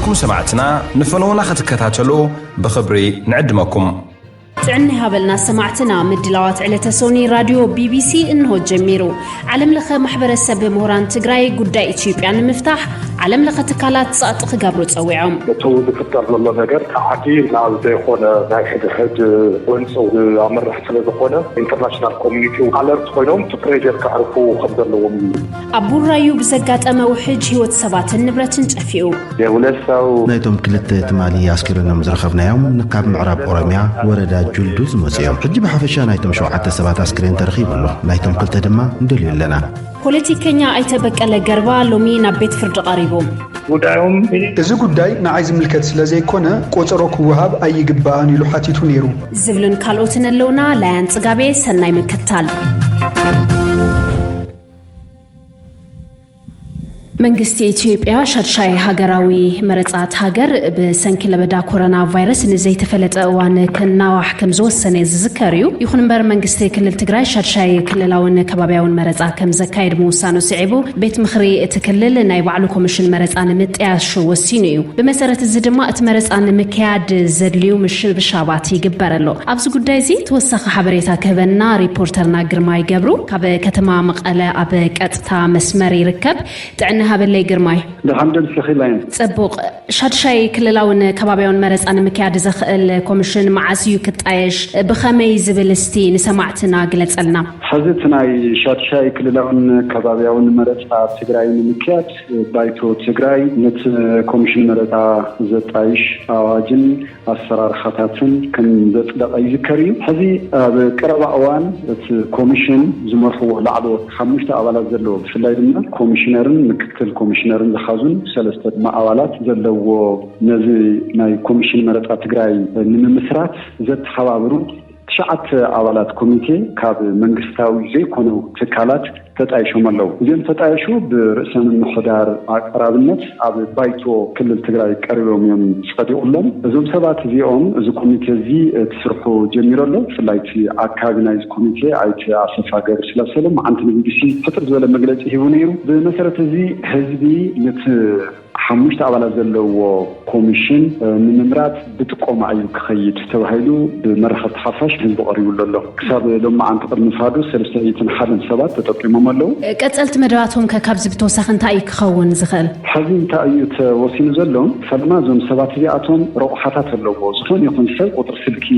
ንሰማዕትና ንፈነውና ክትከታተሉ ብኽብሪ ንዕድመኩም። ጥዕና ይሃበልና ሰማዕትና። ምድላዋት ዕለተ ሶኒ ራድዮ ቢቢሲ እንሆ ጀሚሩ። ዓለም ለኸ ማሕበረሰብ ምሁራን ትግራይ ጉዳይ ኢትዮጵያ ንምፍታሕ ዓለም ለኸ ትካላት ጸቕጢ ክገብሩ ጸዊዖም። እቱ ዝፍጠር ዘሎ ነገር ካብ ዓዲ ናብ ዘይኮነ ናይ ሕድሕድ ጎንፂ ዝኣምርሕ ስለ ዝኾነ ኢንተርናሽናል ኮሚኒቲ ኣለርት ኮይኖም እቲ ፕሬር ከዕርፉ ከም ዘለዎም እዩ። ኣብ ቡራዩ ብዘጋጠመ ውሕጅ ህይወት ሰባትን ንብረትን ጠፊኡ። የሁለት ሰው ናይቶም ክልተ ትማሊ ኣስክሬኖም ዝረኸብናዮም ንካብ ምዕራብ ኦሮሚያ ወረዳ ጁልዱ ዝመፁ እዮም። ሕጂ ብሓፈሻ ናይቶም ሸውዓተ ሰባት ኣስክሬን ተረኺቡ ኣሎ። ናይቶም ክልተ ድማ ንደልዩ ኣለና። ፖለቲከኛ ኣይተ በቀለ ገርባ ሎሚ ናብ ቤት ፍርዲ ቀሪቡ። ጉዳዮም እዚ ጉዳይ ንዓይ ዝምልከት ስለ ዘይኮነ ቆፀሮ ክወሃብ ኣይግባእን ኢሉ ሓቲቱ ነይሩ። ዝብልን ካልኦትን ኣለውና። ላያን ጽጋቤ፣ ሰናይ ምክትታል። መንግስቲ ኢትዮጵያ ሻድሻይ ሃገራዊ መረጻት ሃገር ብሰንኪ ለበዳ ኮሮና ቫይረስ ንዘይተፈለጠ እዋን ክናዋሕ ከም ዝወሰነ ዝዝከር እዩ። ይኹን እምበር መንግስቲ ክልል ትግራይ ሻድሻይ ክልላውን ከባቢያውን መረጻ ከም ዘካየድ ምውሳኑ ስዒቡ ቤት ምኽሪ እቲ ክልል ናይ ባዕሉ ኮሚሽን መረጻ ንምጥያሽ ወሲኑ እዩ። ብመሰረት እዚ ድማ እቲ መረጻ ንምክያድ ዘድልዩ ምሽብሻባት ይግበር ኣሎ። ኣብዚ ጉዳይ እዚ ተወሳኺ ሓበሬታ ክህበና ሪፖርተርና ግርማይ ገብሩ ካብ ከተማ መቐለ ኣብ ቀጥታ መስመር ይርከብ። ጥዕና ሃበለይ ግርማይ። ደሓን ደምሲ ኺላይን። ጽቡቕ። ሻድሻይ ክልላውን ከባቢያውን መረጻ ንምክያድ ዘኽእል ኮሚሽን መዓስ እዩ ክጣየሽ? ብኸመይ ዝብል እስቲ ንሰማዕትና ግለጸልና። ሕዚ እቲ ናይ ሻድሻይ ክልላውን ከባቢያውን መረጻ ትግራይ ንምክያድ ባይቶ ትግራይ ነቲ ኮሚሽን መረጻ ዘጣይሽ ኣዋጅን ኣሰራርሓታትን ከም ዘጽደቐ ይዝከር እዩ። ሕዚ ኣብ ቀረባ እዋን እቲ ኮሚሽን ዝመርሕዎ ላዕለዎት ሓሙሽተ ኣባላት ዘለዎ፣ ብፍላይ ድማ ኮሚሽነርን ምክትል ኮሚሽነርን ዝሓዙን ሰለስተ ድማ ኣባላት ዘለዎ ነዚ ናይ ኮሚሽን መረጻ ትግራይ ንምምስራት ዘተሓባብሩ ትሽዓተ ኣባላት ኮሚቴ ካብ መንግስታዊ ዘይኮኑ ትካላት ተጣይሾም ኣለዉ። እዚኦም ተጣየሹ ብርእሰ ምምሕዳር ኣቀራብነት ኣብ ባይቶ ክልል ትግራይ ቀሪቦም እዮም ጸዲቑሎም። እዞም ሰባት እዚኦም፣ እዚ ኮሚቴ እዚ እቲ ስርሑ ጀሚሩ ኣሎ። ብፍላይ እቲ ኣካቢ ናይዚ ኮሚቴ ኣይተ ኣሰፋ ገብረስላሴ ሎማዓንቲ ንቢቢሲ ሕጽር ዝበለ መግለጺ ሂቡ ነይሩ። ብመሰረት እዚ ህዝቢ ነቲ ሓሙሽተ ኣባላት ዘለዎ ኮሚሽን፣ እ፣ ንምምራጽ ብጥቆማ እዩ ክኸይድ ተባሂሉ ብመራኸብቲ ሓፋሽ ህዝቢ ቀሪቡሉ ኣሎ። ክሳብ ሎማዓንቲ ቅድሚ ፍርዲ ሰለስተ ሚእትን ሓደን ሰባት ተጠቂሞም ኣለዉ። ቀጸልቲ መደባቶም ከ ካብዚ ብተወሳኺ እንታይ እዩ ክኸውን ዝኽእል? ሕዚ እንታይ እዩ ተወሲኑ ዘሎ? ፈለማ እዞም ሰባት እዚኣቶም ረቑሓታት ኣለዎ። ዝኾነ ይኹን ሰብ ቁጽሪ ስልኪ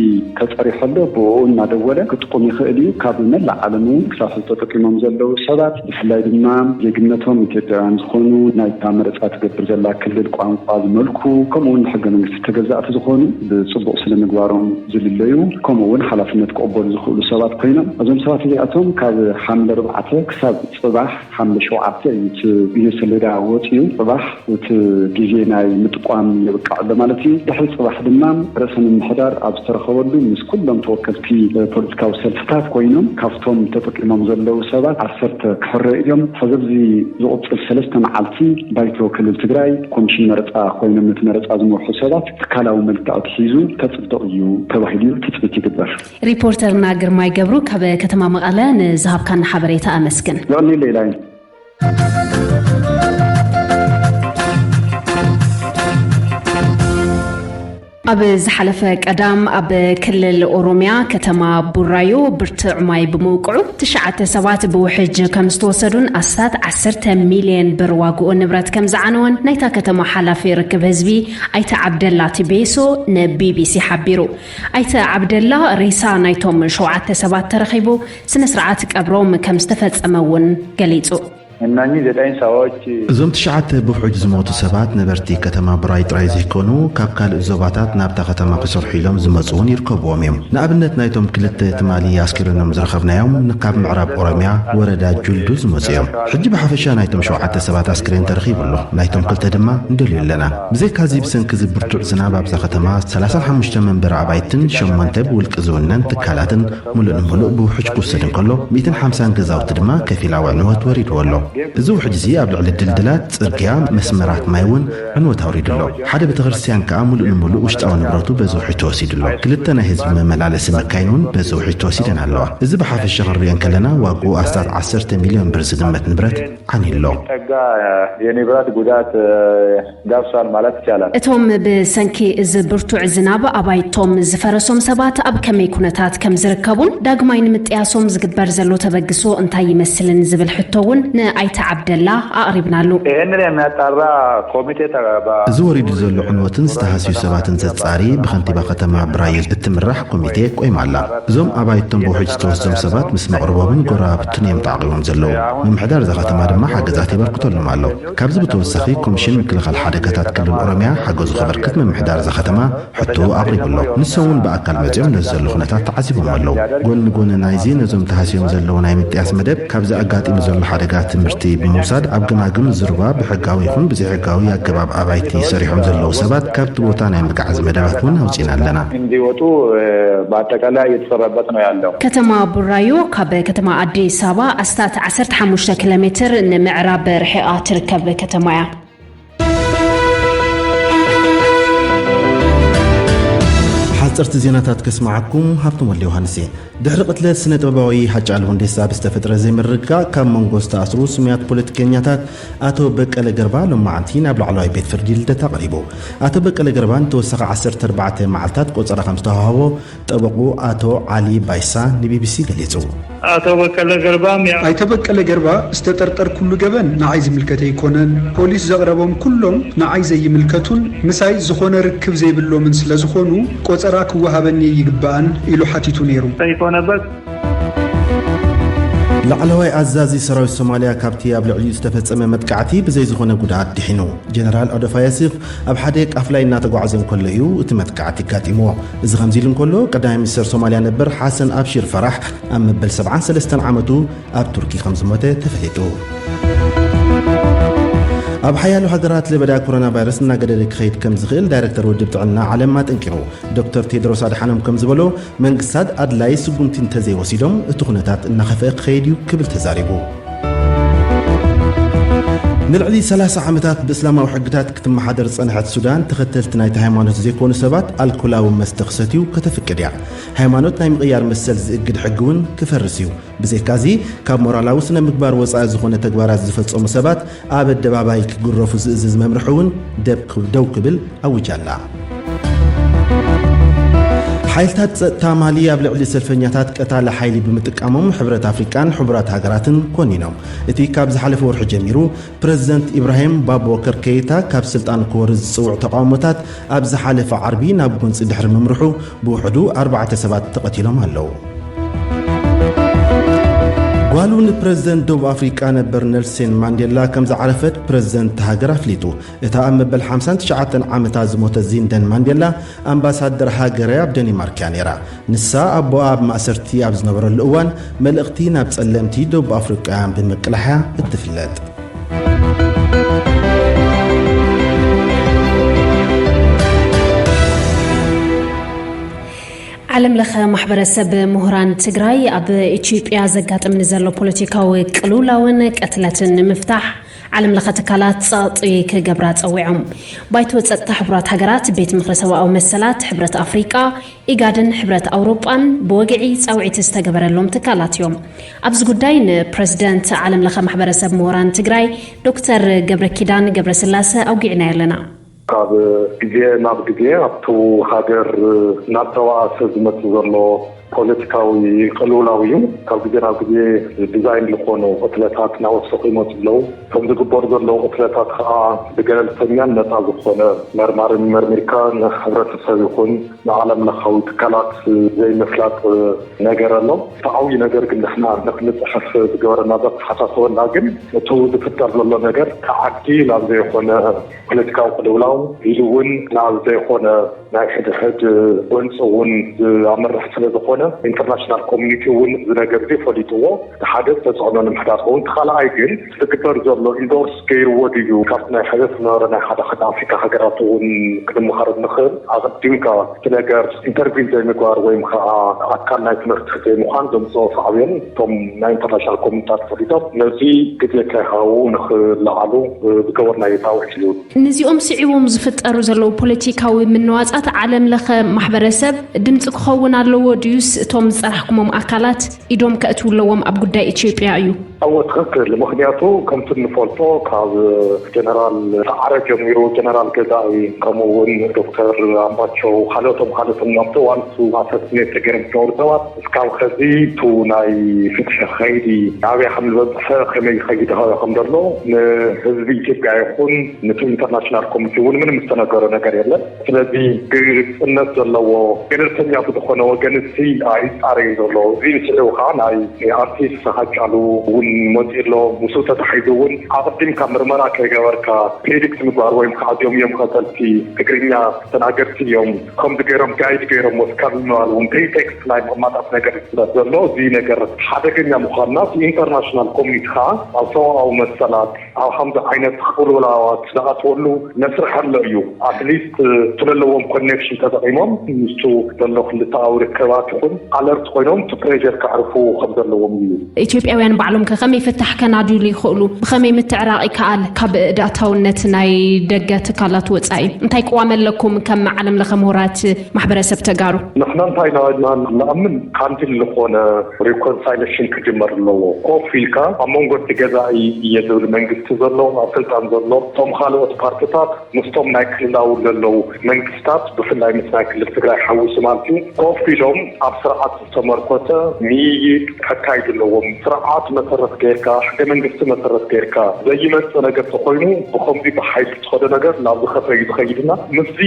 ተጸሪሑ ኣሎ፣ ብኡ እናደወለ ክጥቁም ይኽእል እዩ። ካብ መላእ ዓለም እውን ክሳብ ሕዚ ተጠቂሞም ዘለዉ ሰባት፣ ብፍላይ ድማ ዜግነቶም ኢትዮጵያውያን ዝኾኑ፣ ናይታ መረጻ ትገብር ዘላ ክልል ቋንቋ ዝመልኩ፣ ከምኡ እውን ንሕገ መንግስቲ ተገዛእቲ ዝኾኑ፣ ብጽቡቕ ስነ ምግባሮም ዝልለዩ፣ ከምኡ እውን ሓላፍነት ክቕበሉ ዝኽእሉ ሰባት ኮይኖም፣ እዞም ሰባት እዚኣቶም ካብ ሓምለ ኣርባዕተ ክሳብ ጽባሕ ሓምለ ሸውዓተ እዩ እቲ ግዜ ሰሌዳ ወጺኡ። ጽባሕ እቲ ግዜ ናይ ምጥቋም የብቅዕ ኣሎ ማለት እዩ። ድሕሪ ጽባሕ ድማ ርእሰ ምምሕዳር ኣብ ዝተረኸበሉ ምስ ኩሎም ተወከልቲ ፖለቲካዊ ሰልፍታት ኮይኖም ካብቶም ተጠቂሞም ዘለዉ ሰባት ዓሰርተ ክሕረዩ እዮም። ሕዚ ኣብዚ ዝቕጽል ሰለስተ መዓልቲ ባይቶ ክልል ትግራይ ኮሚሽን መረጻ ኮይኖም ነቲ መረጻ ዝመርሑ ሰባት ትካላዊ መልክዕ ኣትሒዙ ከጽድቕ እዩ ተባሂሉ እዩ ትጽቢት ይግበር። ሪፖርተርና ግርማይ ገብሩ ካብ ከተማ መቐለ ንዝሃብካና ሓበሬታ ኣመስግን። የቐንየለይ ኢላይ። ኣብ ዝሓለፈ ቀዳም ኣብ ክልል ኦሮሚያ ከተማ ቡራዩ ብርቱዕ ማይ ብምውቅዑ ትሽዓተ ሰባት ብውሕጅ ከም ዝተወሰዱን ኣስታት ዓሰርተ ሚልዮን ብር ዋግኡ ንብረት ከም ዝዓነወን ናይታ ከተማ ሓላፊ ርክብ ህዝቢ ኣይተ ዓብደላ ቲቤሶ ንቢቢሲ ሓቢሩ። ኣይተ ዓብደላ ሬሳ ናይቶም ሸውዓተ ሰባት ተረኺቡ ስነ ስርዓት ቀብሮም ከም ዝተፈጸመ እውን ገሊጹ። እነኚህ ዘጠኝ ሰዎች እዞም ትሽዓተ ብውሕጅ ዝሞቱ ሰባት ነበርቲ ከተማ ቡራዩ ጥራይ ዘይኮኑ፣ ካብ ካልእ ዞባታት ናብታ ከተማ ክሰርሑ ኢሎም ዝመጹ እውን ይርከብዎም እዮም። ንኣብነት ናይቶም ክልተ ትማሊ ኣስክሬኖም ዝረኸብናዮም ንካብ ምዕራብ ኦሮሚያ ወረዳ ጁልዱ ዝመጹ እዮም። ሕጂ ብሓፈሻ ናይቶም ሸውዓተ ሰባት ኣስክሬን ተረኺቡ ኣሎ። ናይቶም ክልተ ድማ ንደልዩ ኣለና። ብዘይካዚ ብሰንኪ እዚ ብርቱዕ ዝናብ ኣብዛ ከተማ ሰላሳን ሓሙሽተ መንበሪ ኣባይትን ሸሞንተ ብውልቂ ዝውነን ትካላትን ምሉእ ንምሉእ ብውሕጅ ክውሰድ እንከሎ፣ ሚእትን ሓምሳን ገዛውቲ ድማ ከፊላዊ ዕንወት ወሪድዎ ኣሎ። እዚ ውሕጅ እዚ ኣብ ልዕሊ ድልድላት፣ ጽርግያ፣ መስመራት ማይ እውን ዕንወት ኣውሪዱ ኣሎ። ሓደ ቤተክርስትያን ከኣ ምሉእ ንምሉእ ውሽጣዊ ንብረቱ በዚ ውሕጅ ተወሲዱ ኣሎ። ክልተ ናይ ህዝቢ መመላለሲ መካይን እውን በዚ ውሕጅ ተወሲደን ኣለዋ። እዚ ብሓፈሻ ክንሪኦ እንከለና ዋግኡ ኣስታት ዓሰርተ ሚልዮን ብር ዝግመት ንብረት ዓንዩ ኣሎ። ጠጋ የንብረት ጉዳት ደርሷል ማለት ይቻላል። እቶም ብሰንኪ እዚ ብርቱዕ ዝናብ ኣባይቶም ዝፈረሶም ሰባት ኣብ ከመይ ኩነታት ከም ዝርከቡን ዳግማይ ንምጥያሶም ዝግበር ዘሎ ተበግሶ እንታይ ይመስልን ዝብል ሕቶ እውን ንኣይተ ዓብደላ ኣቕሪብናሉ። ይህንን የሚያጣራ ኮሚቴ ተባ- እዚ ወሪዱ ዘሎ ዕንወትን ዝተሃስዩ ሰባትን ዘጻሪ ብኸንቲባ ከተማ ብራዩ እትምራሕ ኮሚቴ ቆይማ ኣላ። እዞም ኣባይቶም ብውሕጅ ዝተወስዶም ሰባት ምስ መቕርቦምን ጎረባብትን እዮም ተዓቒቦም ዘለዉ። ምምሕዳር እዛ ከተማ ድማ ሓገዛት የበርክተሎም ኣሎ። ካብዚ ብተወሳኺ ኮሚሽን ምክልኻል ሓደጋታት ክልል ኦሮሚያ ሓገዙ ከበርክት ምምሕዳር እዛ ከተማ ሕቶ ኣቕሪቡ ኣሎ። ንሶም እውን ብኣካል መጺኦም ነዚ ዘሎ ኩነታት ተዓዚቦም ኣለዉ። ጎኒ ጎኒ ናይዚ ነዞም ተሃስዮም ዘለዉ ናይ ምጥያስ መደብ ካብዚ ኣጋጢሙ ዘሎ ሓደጋ ትምህርቲ ብምውሳድ ኣብ ገማግም ዙርባ ብሕጋዊ ይኹን ብዘይሕጋዊ ኣገባብ ኣባይቲ ሰሪሖም ዘለዉ ሰባት ካብቲ ቦታ ናይ ምግዓዝ መደባት እውን ኣውጺእና ኣለና። እንዲወጡ በአጠቃላይ እየተሰራበት ነው ያለው። ከተማ ቡራዩ ካብ ከተማ ኣዲስ ኣበባ ኣስታት ዓሰርተ ሓሙሽተ ኪሎ ሜትር ንምዕራብ ርሒቓ ትርከብ ከተማ እያ። ሓፀርቲ ዜናታት ከስማዓኩም ሃብቶም ወልደ ዮሃንስ እየ። ድሕሪ ቅትለት ስነ ጥበባዊ ሃጫሉ ሁንዴሳ ብዝተፈጥረ ዘይምርግጋእ ካብ መንጎ ዝተኣስሩ ስሙያት ፖለቲከኛታት ኣቶ በቀለ ገርባ ሎማዓንቲ ናብ ላዕለዋይ ቤት ፍርዲ ልደታ ቀሪቡ። ኣቶ በቀለ ገርባ ንተወሳኺ ዓሰርተ ኣርባዕተ መዓልታት ቆፀራ ከም ዝተዋህቦ ጠበቑ ኣቶ ዓሊ ባይሳ ንቢቢሲ ገሊጹ። ኣቶ በቀለ ገርባ ሚያ- ኣይተ በቀለ ገርባ ዝተጠርጠርኩሉ ገበን ንዓይ ዝምልከት ኣይኮነን። ፖሊስ ዘቕረቦም ኩሎም ንዓይ ዘይምልከቱን ምሳይ ዝኾነ ርክብ ዘይብሎምን ስለ ዝኾኑ ቆጸራ ክወሃበኒ ይግባእን ኢሉ ሓቲቱ ነይሩ። ዘይኮነበት። ላዕለዋይ ኣዛዚ ሰራዊት ሶማልያ ካብቲ ኣብ ልዕሊኡ ዝተፈጸመ መጥቃዕቲ ብዘይ ዝኾነ ጉድኣት ድሒኑ። ጀነራል ኦደፋ ያሲፍ ኣብ ሓደ ቃፍላይ እናተጓዓዘ እንከሎ እዩ እቲ መጥቃዕቲ ኣጋጢምዎ። እዚ ከምዚ ኢሉ እንከሎ፣ ቀዳማይ ሚኒስተር ሶማልያ ነበር ሓሰን ኣብሺር ፈራሕ ኣብ መበል ሰብዓን ሰለስተን ዓመቱ ኣብ ቱርኪ ከም ዝሞተ ተፈሊጡ። ኣብ ሓያሎ ሃገራት ለበዳ ኮሮና ቫይረስ እናገደደ ክኸይድ ከም ዝኽእል ዳይሬክተር ውድብ ጥዕና ዓለም ኣጠንቂቑ። ዶክተር ቴድሮስ ኣድሓኖም ከም ዝበሎ፣ መንግስታት ኣድላዪ ስጉምቲ እንተዘይወሲዶም፣ እቲ ኩነታት እናኸፍአ ክኸይድ እዩ ክብል ተዛሪቡ። ንልዕሊ ሰላሳ ዓመታት ብእስላማዊ ሕግታት ክትመሓደር ዝጸንሐት ሱዳን፣ ተኸተልቲ ናይቲ ሃይማኖት ዘይኮኑ ሰባት ኣልኮላዊ መስተ ክሰትዩ ከተፍቅድ እያ። ሃይማኖት ናይ ምቕያር መሰል ዝእግድ ሕጊ እውን ክፈርስ እዩ። ብዘይካዚ፣ ካብ ሞራላዊ ስነ ምግባር ወጻኢ ዝኾነ ተግባራት ዝፈጸሙ ሰባት ኣብ ኣደባባይ ክግረፉ ዝእዝዝ መምርሒ እውን ደብ-፣ ደው ክብል ኣዊጃ ኣላ። ሓይልታት ጸጥታ ማሊ ኣብ ልዕሊ ሰልፈኛታት ቀታሊ ሓይሊ ብምጥቃሞም ሕብረት ኣፍሪቃን ሕቡራት ሃገራትን ኮኒኖም። እቲ ካብ ዝሓለፈ ወርሒ ጀሚሩ ፕረዚደንት ኢብራሂም ባቡከር ከይታ ካብ ስልጣን ክወርድ ዝጽውዕ ተቃውሞታት ኣብ ዝሓለፈ ዓርቢ ናብ ጎንጺ ድሕሪ ምምርሑ ብውሕዱ ኣርባዕተ ሰባት ተቐቲሎም ኣለዉ። ጓሉ ንፕረዚደንት ደቡብ ኣፍሪቃ ነበር ኔልሰን ማንዴላ ከም ዝዓረፈት ፕረዚደንት ሃገር ኣፍሊጡ። እታ ኣብ መበል ሓምሳን ትሽዓተን ዓመታ ዝሞተት ዚንደን ማንዴላ ኣምባሳደር ሃገረ ኣብ ደኒማርክ እያ ነይራ። ንሳ ኣቦኣ ኣብ ማእሰርቲ ኣብ ዝነበረሉ እዋን መልእኽቲ ናብ ጸለምቲ ደቡብ ኣፍሪቃውያን ብምቅላሕ እያ እትፍለጥ። ዓለም ለኸ ማሕበረሰብ ምሁራን ትግራይ ኣብ ኢትዮጵያ ዘጋጥም ንዘሎ ፖለቲካዊ ቅልውላውን ቅትለትን ንምፍታሕ ዓለም ለኸ ትካላት ጸቕጢ ክገብራ ጸዊዖም። ባይቶ ጸጥታ ሕቡራት ሃገራት፣ ቤት ምኽሪ ሰብኣዊ መሰላት፣ ሕብረት ኣፍሪቃ፣ ኢጋድን ሕብረት ኣውሮጳን ብወግዒ ጻውዒት ዝተገበረሎም ትካላት እዮም። ኣብዚ ጉዳይ ንፕረዚደንት ዓለም ለኸ ማሕበረሰብ ምሁራን ትግራይ ዶክተር ገብረ ኪዳን ገብረ ስላሰ ኣውጊዕናዮ ኣለና። ካብ ግዜ ናብ ግዜ ኣብቱ ሃገር እናተባኣሰ ዝመጽእ ዘሎ ፖለቲካዊ ቅልውላው እዩ። ካብ ግዜ ናብ ግዜ ዲዛይን ዝኾኑ ቅትለታት እናወሰኹ ይመጹ ኣለዉ። እቶም ዝግበሩ ዘለዉ ቅትለታት ከዓ ብገለልተኛን ነፃ ዝኾነ መርማርን መርሚርካ ንሕብረተሰብ ይኹን ንዓለም ለኻዊ ትካላት ዘይምፍላጥ ነገር ኣሎ። እቲ ዓብዪ ነገር ግን ንሕና ንክንፅሕፍ ዝገበረና ዘተሓሳሰበና ግን እቱ ዝፍጠር ዘሎ ነገር ካብ ዓዲ ናብ ዘይኮነ ፖለቲካዊ ቅልውላው ኢሉ እውን ናብ ዘይኮነ ናይ ሕድሕድ ጎንፂ እውን ዝኣመርሕ ስለ ዝኾነ፣ ኢንተርናሽናል ኮሚኒቲ እውን እዚ ነገር እዚ ፈሊጥዎ፣ እቲ ሓደ ተፅዕኖ ንምሕዳር ኸውን፣ እቲ ካልኣይ ግን ዝግበር ዘሎ ኢንዶርስ ገይርዎ ድዩ፣ ካብቲ ናይ ሕደት ዝነበረ ናይ ሓደ ሓደ ኣፍሪካ ሃገራት እውን ክንምሃር ንኽእል። ኣቐዲምካ እቲ ነገር ኢንተርቪን ዘይምግባር ወይም ከዓ ኣካል ናይ ትምህርቲ ዘይምዃን ዘምፅኦ ሳዕቤን እቶም ናይ ኢንተርናሽናል ኮሚኒታት ፈሊጦም ነዚ ግዜ ከይሃቡ ንኽለዓሉ ዝገበርናዮ ፃውዒት እዩ። ነዚኦም ስዒቦም ዝፍጠሩ ዘለዉ ፖለቲካዊ ምንዋፃት ዓለም ለኸ ማሕበረሰብ ድምፂ ክኸውን ኣለዎ ድዩስ እቶም ዝፀራሕኩሞም ኣካላት ኢዶም ከእትዉ ኣለዎም ኣብ ጉዳይ ኢትዮጵያ እዩ? እወ፣ ትኽክል። ምኽንያቱ ከምቲ እንፈልጦ ካብ ጀነራል ሰዓረ ጀሚሩ ጀነራል ገዛኢ ከምኡ እውን ዶክተር ኣምባቸው ካልኦቶም ካልኦቶም ኣብቲ እዋን እሱ ኣሳሲኔት ተገይሮም ዝነበሩ ሰባት እስካብ ኸዚ እቱ ናይ ፍትሒ ኸይዲ ናበይ ከም ዝበፅሐ ከመይ ይኸይድ ከም ዘሎ ንህዝቢ ኢትዮጵያ ይኹን ነቲ ኢንተርናሽናል ኮሚኒቲ እውን ምንም ዝተነገሮ ነገር የለን። ስለዚ ግልፅነት ዘለዎ ገለልተኛ ብዝኾነ ወገን እዚ ኣይፃረይ ዘሎ። እዚ ንስዒቡ ከዓ ናይ ኣርቲስት ሃጫሉ እውን መፂኡ ኣሎ። ምስኡ ተታሒዙ እውን ኣቐዲምካ ምርመራ ከይገበርካ ፕሬዲክት ምግባር ወይም ከዓ እዚኦም እዮም ቀተልቲ ትግርኛ ተናገርቲ እዮም ከምዚ ገይሮም ጋይድ ገይሮም ወስካብ ምባል እውን ፕሪቴክስት ናይ ምቕማጣት ነገር ስለ ዘሎ እዚ ነገር ሓደገኛ ምዃንና እቲ ኢንተርናሽናል ኮሚኒቲ ከዓ ኣብ ሰብኣዊ መሰላት ኣብ ከምዚ ዓይነት ቅልውላዋት ዝኣትወሉ መስርሕ ኣሎ እዩ። ኣትሊስት ትለለዎም ኮኔክሽን ተጠቂሞም ምስቱ ዘሎ ክልተኣዊ ርክባት ይኹን ኣለርት ኮይኖም እቲ ፕሬር ከዕርፉ ከም ዘለዎም እዩ። ኢትዮጵያውያን ባዕሎም ከ ከመይ ፍታሕ ከናድሉ ይኽእሉ? ብኸመይ ምትዕራቕ ይከኣል? ካብ እዳታውነት ናይ ደገ ትካላት ወፃኢ እንታይ ቅዋም ኣለኩም ከም ዓለም ለኸ ምሁራት ማሕበረሰብ ተጋሩ? ንሕና እንታይ ኢና ንኣምን ካንዲል ዝኾነ ሪኮንሳይሌሽን ክጅመር ኣለዎ። ኮፍ ኢልካ ኣብ መንጎ እቲ ገዛኢ እየ ዝብል መንግስቲ ዘሎ ኣብ ስልጣን ዘሎ እቶም ካልኦት ፓርትታት ምስቶም ናይ ክልላዊ ዘለዉ መንግስታት ብፍላይ ምስ ናይ ክልል ትግራይ ሓዊሱ ማለት እዩ ኮፍ ኢሎም ኣብ ስርዓት ዝተመርኮሰ ምይይጥ ከካይዱ ኣለዎም። ስርዓት መሰረት ገይርካ ሕገ መንግስቲ መሰረት ገይርካ ዘይመፅእ ነገር ተኮይኑ ብከምዚ ብሓይሊ ዝኸደ ነገር ናብ ዝኸፈ እዩ ዝኸይድና ምስዚ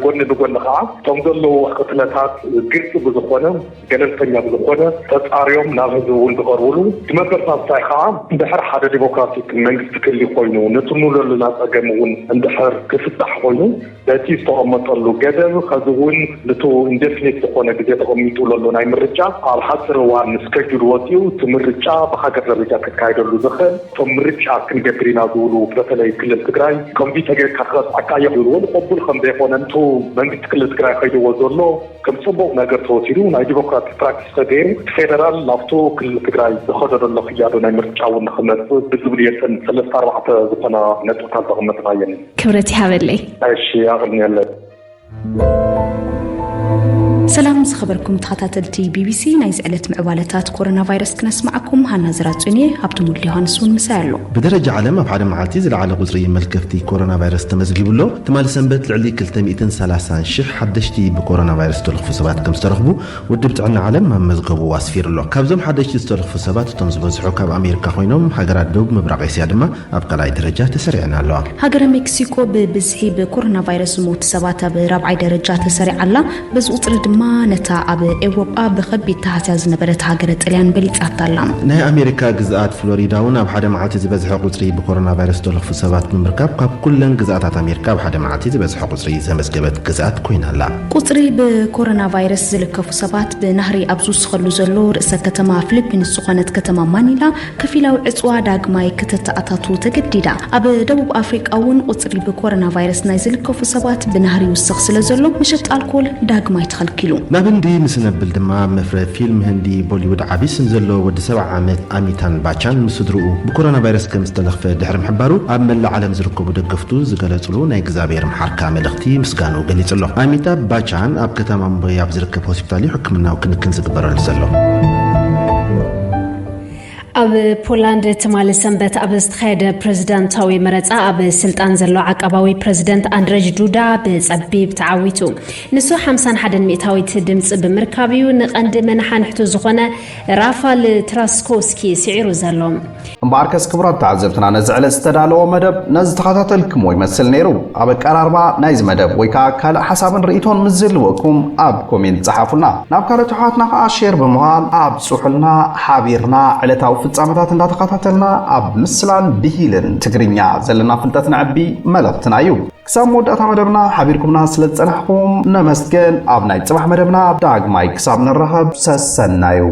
ጎኒ ንጎኒ ከዓ እቶም ዘለዉ ቅትለታት ግልፂ ብዝኾነ ገለልተኛ ብዝኾነ ተፃርዮም ናብ ህዝቢ እውን ዝቐርብሉ እቲ መበርታትታይ ከዓ እንድሕር ሓደ ዲሞክራቲክ መንግስቲ ክህሊ ኮይኑ ነቲ ንብለሉ ናፀገም እውን እንድሕር ክፍታሕ ኮይኑ በቲ ዝተቐመጠሉ ገደብ ከዚ እውን ንቱ ኢንደፊኒት ዝኾነ ግዜ ተቐሚጡ ለሎ ናይ ምርጫ ኣብ ሓፂር እዋን ስከጁል ወፂኡ እቲ ምርጫ ብሃገር ደረጃ ክካየደሉ ዝኽእል እቶም ምርጫ ክንገብር ኢና ዝብሉ በተለይ ክልል ትግራይ ከምዚ ተገይርካ ክቐፅዓካ እየ ክብልዎ ንቀቡል ከም ዘይኮነ ንቱ መንግስቲ ክልል ትግራይ ከይድዎ ዘሎ ከም ፅቡቕ ነገር ተወሲዱ ናይ ዲሞክራቲክ ፕራክቲስ ተገይሩ እቲ ፌደራል ናብቱ ክልል ትግራይ ዝኸደደሎ ክያዶ ናይ ምርጫ እውን ንክመፅእ ብዝብል የጥን ሰለስተ ኣርባዕተ ዝኾና ነጥብታት ዘቐመጥናየን። ክብረት ይሃበለይ። እሺ ኣቕንየለይ። ሰላም ዝኸበርኩም ተኸታተልቲ ቢቢሲ፣ ናይዚ ዕለት ምዕባለታት ኮሮና ቫይረስ ክነስማዓኩም ሃና ዝራጹን እየ። ሃብቶም ወልደ ዮሃንስ እውን ምሳይ ኣሎ። ብደረጃ ዓለም ኣብ ሓደ መዓልቲ ዝለዓለ ቁጽሪ መልከፍቲ ኮሮና ቫይረስ ተመዝጊቡ ኣሎ። ትማሊ ሰንበት ልዕሊ ክልተ ሚእትን ሰላሳን ሽሕ ሓደሽቲ ብኮሮና ቫይረስ ዝተለኽፉ ሰባት ከም ዝተረኽቡ ውድብ ጥዕና ዓለም ኣብ መዝገቡ ኣስፊሩ ኣሎ። ካብዞም ሓደሽቲ ዝተለኽፉ ሰባት እቶም ዝበዝሑ ካብ ኣሜሪካ ኮይኖም ሃገራት ደቡብ ምብራቕ ኤስያ ድማ ኣብ ካልኣይ ደረጃ ተሰሪዐን ኣለዋ። ሃገረ ሜክሲኮ ብብዝሒ ብኮሮና ቫይረስ ዝሞቱ ሰባት ኣብ ራብዓይ ደረጃ ተሰሪዓ ኣላ። በዚ ቁፅሪ ድማ ነታ ኣብ ኤውሮጳ ብኸቢድ ተሃስያ ዝነበረት ሃገረ ጥልያን በሊፃታ ኣላ። ናይ ኣሜሪካ ግዝኣት ፍሎሪዳ እውን ኣብ ሓደ መዓልቲ ዝበዝሐ ቁፅሪ ብኮሮና ቫይረስ ዝተለኽፉ ሰባት ብምርካብ ካብ ኩለን ግዝኣታት ኣሜሪካ ኣብ ሓደ መዓልቲ ዝበዝሐ ቁፅሪ ዘመዝገበት ግዝኣት ኮይና ኣላ። ቁፅሪ ብኮሮና ቫይረስ ዝልከፉ ሰባት ብናህሪ ኣብ ዝውስኸሉ ዘሎ ርእሰ ከተማ ፊሊፒንስ ዝኾነት ከተማ ማኒላ ከፊላዊ ዕፅዋ ዳግማይ ከተተኣታቱ ተገዲዳ። ኣብ ደቡብ ኣፍሪቃ እውን ቁፅሪ ብኮሮና ቫይረስ ናይ ዝልከፉ ሰባት ብናህሪ ይውስኽ ስለ ዘሎ መሸጣ ኣልኮል ዳግማይ ተኸልኪሉ። ናብ ህንዲ ምስ ነብል ድማ ኣብ መፍረ ፊልም ህንዲ ቦሊውድ ዓቢ ስም ዘለዎ ወዲ ሰብዓ ዓመት ኣሚታን ባቻን ምስ ስድርኡ ብኮሮና ቫይረስ ከም ዝተለኽፈ ድሕሪ ምሕባሩ ኣብ መላእ ዓለም ዝርከቡ ደገፍቱ ዝገለጽሉ ናይ እግዚኣብሔር ምሓርካ መልእኽቲ ምስጋንኡ ገሊጹ ኣሎ። ኣሚታብ ባቻን ኣብ ከተማ ሙምበይ ኣብ ዝርከብ ሆስፒታል እዩ ሕክምናዊ ክንክን ዝግበረሉ ዘሎ። ኣብ ፖላንድ ትማሊ ሰንበት ኣብ ዝተኻየደ ፕረዚዳንታዊ መረጻ ኣብ ስልጣን ዘሎ ዓቃባዊ ፕረዚደንት ኣንድረጅ ዱዳ ብጸቢብ ተዓዊቱ። ንሱ ሓምሳን ሓደን ሚእታዊት ድምጺ ብምርካብ እዩ ንቐንዲ መናሓንሕቱ ዝኾነ ራፋል ትራስኮስኪ ስዒሩ ዘሎ። እምበኣርከስ ክቡራት ተዓዘብትና ነዚ ዕለት ዝተዳለወ መደብ ነዚ ተኸታተልክሞ ይመስል ነይሩ። ኣብ ኣቀራርባ ናይዚ መደብ ወይ ከዓ ካልእ ሓሳብን ርእይቶን ምስ ዝህልወኩም ኣብ ኮሜንት ጸሓፉልና። ናብ ካልኦት ኣሕዋትና ከዓ ሼር ብምባል ኣብጽሑልና። ሓቢርና ዕለታዊ ፍጻ ዓመታት እንዳተኸታተልና ኣብ ምስላን ብሂልን ትግርኛ ዘለና ፍልጠት ነዕቢ መልእኽትና እዩ። ክሳብ መወዳእታ መደብና ሓቢርኩምና ስለ ዝጸናሕኩም ነመስገን። ኣብ ናይ ጽባሕ መደብና ዳግማይ ክሳብ ንራኸብ ሰሰናዩ።